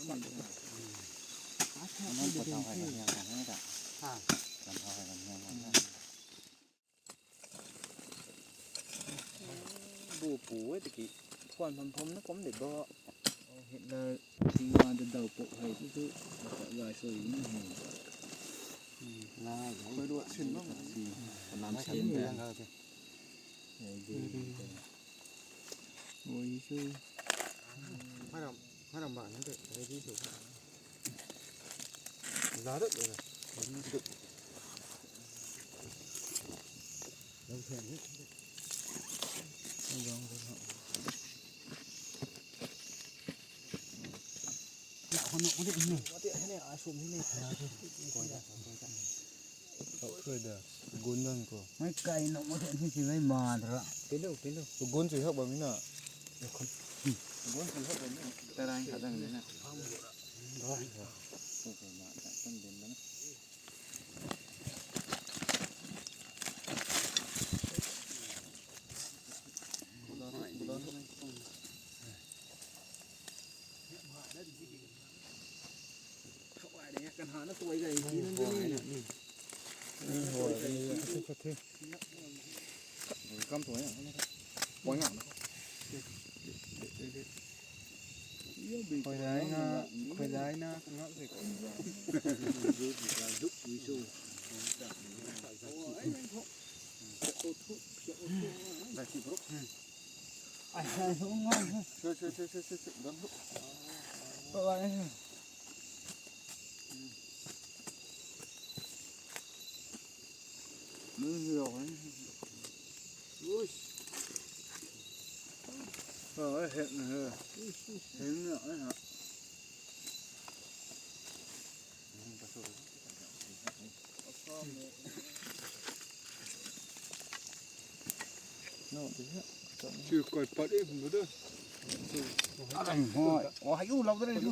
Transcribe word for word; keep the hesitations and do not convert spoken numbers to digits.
Bu pu e tiki thuan pham pham na kum de bo. Hitler tingwa da dau pok hei tu tu. Gay sui ni hei. Ngai dong. Koi ruat sin bam. Si. Lam sin da. Oi su. Haram haram ba na de. Ready su. Laa dat le na. Hak khe da, gun dang ko. Mei kai no mo the ni si mei ma dra. Pinu, pinu. Gun si hak bam na. Gun si hak bam na. Tarang khat dang na. Ko ko ma ta tan den na. Kam tu na. Poi ngam na. Khoi dai na, khoi dai na, ngak se ko. Ai, ai, hung ngai. Sir, sir, sir, sir, sir, sir, don't look. Ai. Ui. Ui. Ui, ui. Ui, ui. Chu koi pat e bum da. Arang hoi. Oh, hai u lau da re tu.